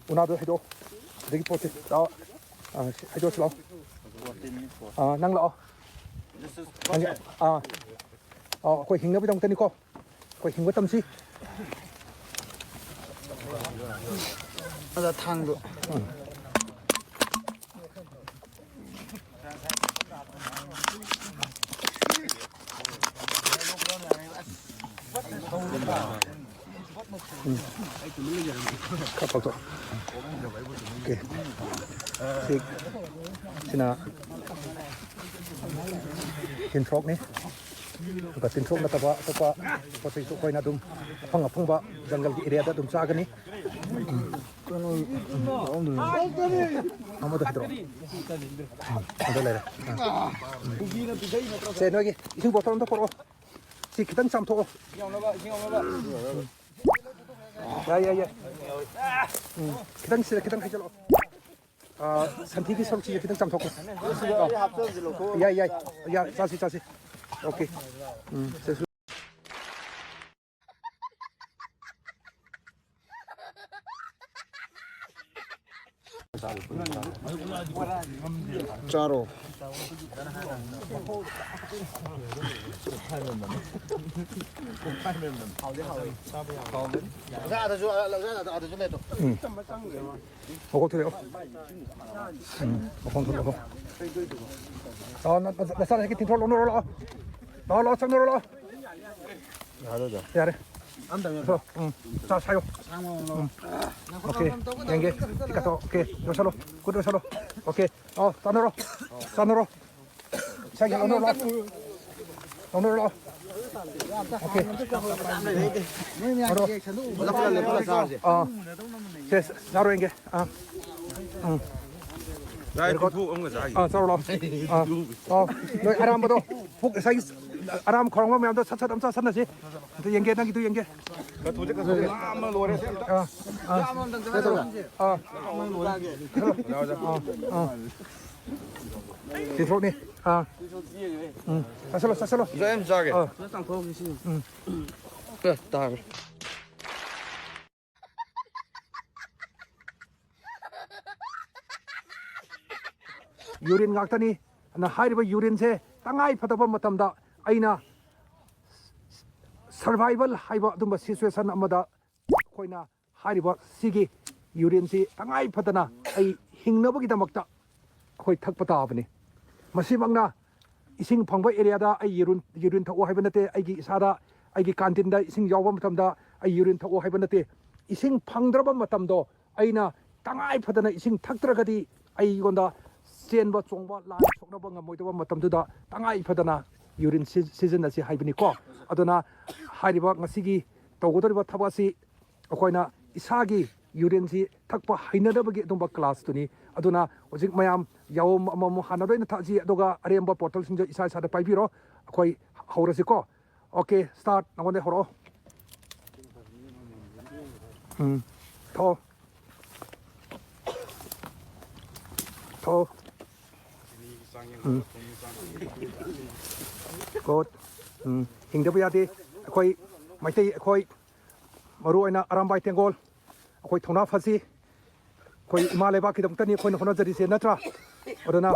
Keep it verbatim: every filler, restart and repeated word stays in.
ꯎꯅꯥꯗꯣ ꯍꯩꯗꯣꯛꯑꯣ꯫ ꯑꯗꯒꯤ ꯄꯣꯠꯁꯦ ꯂꯥꯛꯑꯣ꯫ ꯑꯥ, ꯁꯤ ꯍꯩꯗꯣꯛꯑꯁꯤ ꯂꯥꯛꯑꯣ꯫ ꯑꯥ, ꯅꯪ ꯂꯥꯛꯑꯣ꯫ ꯅꯪ, ꯑꯥ꯫ ꯑꯥ, ꯑꯩꯈꯣꯏ ꯍꯤꯡꯅꯕꯒꯤꯗꯃꯛꯇꯅꯤꯀꯣ꯫ ꯑꯩꯈꯣꯏ ꯍꯤꯡꯕ ꯇꯝꯁꯤ꯫ ꯑꯗ ꯊꯥꯡꯗꯣ꯫ ꯎꯝ꯫ ꯎꯝ꯫ ꯈꯔ ꯐꯧꯗꯣꯛ꯫ ꯑꯣꯀꯦ꯫ ꯁꯤ, ꯁꯤꯅ ꯇꯤꯟꯊ꯭ꯔꯣꯛꯅꯤ꯫ ꯑꯗꯨꯒ ꯇꯤꯟꯊ꯭ꯔꯣꯛ ꯅꯠꯇꯕ ꯑꯇꯣꯞꯄ ꯄꯣꯠ ꯆꯩꯁꯨ ꯑꯩꯈꯣꯏꯅ ꯑꯗꯨꯝ ꯑꯐꯪ ꯑꯐꯪꯕ ꯖꯪꯒꯜꯒꯤ ꯑꯦꯔꯤꯌꯥꯗ ꯑꯗꯨꯝ ꯆꯥꯒꯅꯤ꯫ ꯎꯝ꯫ ꯑꯃꯗꯣ ꯍꯥꯏꯗ꯭ꯔꯣ? ꯑꯗ ꯂꯩꯔꯦ꯫ ꯁꯦ, ꯅꯣꯏꯒꯤ ꯏꯁꯤꯡ ꯕꯣꯇꯜ ꯑꯝꯇ ꯄꯨꯔꯛꯑꯣ꯫ ꯁꯤ ꯈꯤꯇꯪ ꯆꯥꯝꯊꯣꯛꯑꯣ꯫ ꯌꯥꯏ, ꯌꯥꯏ, ꯌꯥꯏ꯫ ꯎꯝ, ꯈꯤꯇꯪ ꯁꯤꯗ ꯈꯤꯇꯪ ꯍꯩꯖꯤꯜꯂꯛꯑꯣ꯫ ꯑꯥ, ꯁꯟꯊꯤꯒꯤ ꯁꯔꯨꯛꯁꯤꯁꯦ ꯈꯤꯇꯪ ꯆꯥꯝꯊꯣꯛꯈꯣ꯫ ꯌꯥꯏ, ꯌꯥꯏ, ꯌꯥꯏ, ꯆꯥꯁꯤ, ꯆꯥꯁꯤ꯫ ꯑꯣꯀꯦ꯫ ꯎꯝ, ꯁꯦ, ꯁꯨ-, ꯆꯥꯔꯣ꯫ ꯑꯣꯖꯥ, ꯑꯗꯁꯨ, ꯑꯣꯖꯥ, ꯑꯗꯁꯨ ꯂꯩꯇꯣ꯫ ꯎꯝ꯫ ꯃꯀꯣꯛ ꯊꯣꯛꯂꯛꯑꯣ꯫ ꯎꯝ, ꯃꯈꯣꯡ ꯊꯣꯛꯂꯛꯑꯣ꯫ ꯂꯥꯛꯑꯣ, ꯅ-, ꯅ-, ꯅꯆꯥꯅꯁꯤꯒꯤ ꯇꯤꯟꯊ꯭ꯔꯣꯛ ꯂꯧꯅꯔꯣ, ꯂꯥꯛꯑꯣ꯫ ꯂꯥꯛꯑꯣ, ꯂꯥꯛꯑꯣ, ꯆꯪꯅꯔꯣ, ꯂꯥꯛꯑꯣ꯫ ꯌꯥꯔꯦ, ꯑꯣꯖꯥ꯫ ꯌꯥꯔꯦ꯫ ꯑꯝꯇꯪ ꯊꯣꯛꯂꯛꯑꯣ꯫ ꯎꯝ, ꯆꯥ ꯁꯥꯏꯌꯣ꯫ ꯎꯝ꯫ ꯑꯣꯀꯦ, ꯌꯦꯡꯒꯦ꯫ ꯇꯤꯀꯥꯇꯣ, ꯑꯣꯀꯦ, ꯌꯣꯠꯁꯜꯂꯣ꯫ ꯈꯨꯠ ꯌꯣꯠꯁꯜꯂꯣ꯫ ꯑꯣꯀꯦ꯫ ꯑꯣ, ꯆꯥꯅꯔꯣ꯫ ꯆꯥꯅꯔꯣ꯫ ꯏꯁꯥꯒꯤ ꯂꯧꯅꯔꯣ ꯂꯥꯎ꯫ ꯂꯧꯅꯔꯣ ꯂꯥꯎ꯫ ꯑꯣꯀꯦ꯫ ꯅꯣꯏ ꯃꯌꯥꯝ ꯂꯧꯅꯔꯣ꯫ ꯀꯦꯛ ꯁꯟꯗꯣꯛ ꯑꯃꯨꯛ ꯄꯨꯂꯞ ꯄꯨꯂꯞ ꯂꯦꯞꯍꯜꯂ ꯆꯥꯔꯁꯦ꯫ ꯑꯥ꯫ ꯁꯦ, ꯆꯥꯔꯣ ꯌꯦꯡꯒꯦ꯫ ꯑꯥ꯫ ꯎꯝ꯫ ꯌꯥꯏ, ꯇꯤꯟꯊꯣꯛ ꯑꯃꯒ ꯆꯥꯈꯤ꯫ ꯑꯥ, ꯆꯥꯔꯣ ꯂꯥꯎ꯫ ꯑꯥ꯫ ꯑꯥ꯫ ꯅꯣꯏ ꯑꯔꯥꯝꯕꯗꯣ, ꯄꯨꯛ ꯉꯁꯥꯏꯒꯤ ꯑꯔꯥꯝ ꯈꯧꯔꯥꯡꯕ ꯃꯌꯥꯝꯗꯣ ꯁꯠ ꯁꯠ ꯑꯝ ꯆꯥꯁꯟꯅꯁꯤ꯫ ꯑꯝꯇ ꯌꯦꯡꯒꯦ, ꯅꯪꯒꯤꯗꯨ ꯌꯦꯡꯒꯦ꯫ ꯀꯠꯊꯣꯛꯁꯦ, ꯀꯠꯊꯣꯛꯁꯦ꯫ ꯂꯥꯝꯃ ꯂꯣꯏꯔꯦ꯫ ꯑꯥ꯫ ꯑꯥ꯫ ꯑꯥ꯫ ꯑꯥ꯫ ꯇꯤꯟꯊ꯭ꯔꯣꯛꯅꯤ꯫ ꯑꯥ꯫ ꯎꯝ꯫ ꯆꯥꯁꯜꯂꯣ, ꯆꯥꯁꯜꯂꯣ꯫ ꯏꯆꯥ ꯌꯥꯝ ꯆꯥꯒꯦ꯫ ꯑꯥ꯫ ꯎꯝ꯫ ꯑꯦ, ꯇꯥꯔꯦ꯫ ꯌꯨꯔꯤꯟ ꯉꯥꯛꯇꯅꯤ꯫ ꯑꯗꯨꯅ ꯍꯥꯏꯔꯤꯕ ꯌꯨꯔꯤꯟꯁꯦ ꯇꯉꯥꯏ ꯐꯗꯕ ꯃꯇꯝꯗ ꯑꯩꯅ ꯁꯔꯚꯥꯏꯚꯦꯜ ꯍꯥꯏꯕ ꯑꯗꯨꯝꯕ ꯁꯤꯆꯨꯋꯦꯁꯟ ꯑꯃꯗ ꯑꯩꯈꯣꯏꯅ ꯍꯥꯏꯔꯤꯕ ꯁꯤꯒꯤ ꯌꯨꯔꯤꯟꯁꯤ ꯇꯉꯥꯏ ꯐꯗꯅ ꯑꯩ ꯍꯤꯡꯅꯕꯒꯤꯗꯃꯛꯇ ꯑꯩꯈꯣꯏ ꯊꯛꯄ ꯇꯥꯕꯅꯤ꯫ ꯃꯁꯤꯃꯛꯅ ꯏꯁꯤꯡ ꯐꯪꯕ ꯑꯦꯔꯤꯌꯥꯗ ꯑꯩ ꯌꯨꯔꯤꯟ ꯌꯨꯔꯤꯟ ꯊꯛꯑꯣ ꯍꯥꯏꯕ ꯅꯠꯇꯦ꯫ ꯑꯩꯒꯤ ꯏꯁꯥꯗ, ꯑꯩꯒꯤ ꯀꯥꯟꯇꯤꯟꯗ ꯏꯁꯤꯡ ꯌꯥꯎꯕ ꯃꯇꯝꯗ ꯑꯩ ꯌꯨꯔꯤꯟ ꯊꯛꯑꯣ ꯍꯥꯏꯕ ꯅꯠꯇꯦ꯫ ꯏꯁꯤꯡ ꯐꯪꯗ꯭ꯔꯕ ꯃꯇꯝꯗꯣ ꯑꯩꯅ ꯇꯉꯥꯏ ꯐꯗꯅ ꯏꯁꯤꯡ ꯊꯛꯇ꯭ꯔꯒꯗꯤ ꯑꯩꯉꯣꯟꯗ ꯆꯦꯟꯕ ꯆꯣꯡꯕ ꯂꯥꯟ ꯁꯣꯛꯅꯕ ꯉꯝꯃꯣꯏꯗꯕ ꯃꯇꯝꯗꯨꯗ ꯇꯉꯥꯏ ꯐꯗꯅ ꯌꯨꯔꯤꯟ ꯁꯤ-, ꯁꯤꯖꯤꯟꯅꯁꯤ ꯍꯥꯏꯕꯅꯤꯀꯣ꯫ ꯑꯗꯨꯅ ꯍꯥꯏꯔꯤꯕ ꯉꯁꯤꯒꯤ ꯇꯧꯒꯗꯧꯔꯤꯕ ꯊꯕꯛ ꯑꯁꯤ ꯑꯩꯈꯣꯏꯅ ꯏꯁꯥꯒꯤ ꯌꯨꯔꯤꯟꯁꯤ ꯊꯛꯄ ꯍꯩꯅꯗꯕꯒꯤ ꯑꯗꯨꯝꯕ ꯀ꯭ꯂꯥꯁꯇꯨꯅꯤ꯫ ꯑꯗꯨꯅ ꯍꯧꯖꯤꯛ ꯃꯌꯥꯝ ꯌꯥꯑꯣꯝ ꯑꯃꯃꯝ ꯍꯥꯟꯅ ꯂꯣꯏꯅ ꯊꯛꯁꯤ, ꯑꯗꯨꯒ ꯑꯔꯦꯝꯕ ꯕꯣꯇꯜꯁꯤꯡꯗꯣ ꯏꯁꯥ ꯏꯁꯥꯗ ꯄꯥꯏꯕꯤꯔꯣ꯫ ꯑꯩꯈꯣꯏ ꯍꯧꯔꯁꯤꯀꯣ꯫ ꯑꯣꯀꯦ, ꯁ꯭ꯇꯥꯔꯠ, ꯅꯉꯣꯟꯗ ꯍꯧꯔꯛꯑꯣ꯫ ꯎꯝ, ꯊꯛꯑꯣ꯫ ꯊꯛꯑꯣ꯫ ꯎꯝ꯫ ꯒꯨꯗ꯫ ꯎꯝ, ꯍꯤꯡꯗꯕ ꯌꯥꯗꯦ꯫ ꯑꯩꯈꯣꯏ ꯃꯩꯇꯩ, ꯑꯩꯈꯣꯏ ꯃꯔꯨ ꯑꯣꯏꯅ ꯑꯔꯥꯝꯕꯥꯏ ꯇꯦꯡꯒꯣꯜ, ꯑꯩꯈꯣꯏ ꯊꯧꯅꯥ ꯐꯁꯤ꯫ ꯑꯩꯈꯣꯏ ꯏꯃꯥ ꯂꯩꯕꯥꯛꯀꯤꯗꯃꯛꯇꯅꯤ ꯑꯩꯈꯣꯏꯅ ꯍꯣꯠꯅꯖꯔꯤꯁꯦ, ꯅꯠꯇ꯭ꯔꯥ? ꯑꯗꯨꯅ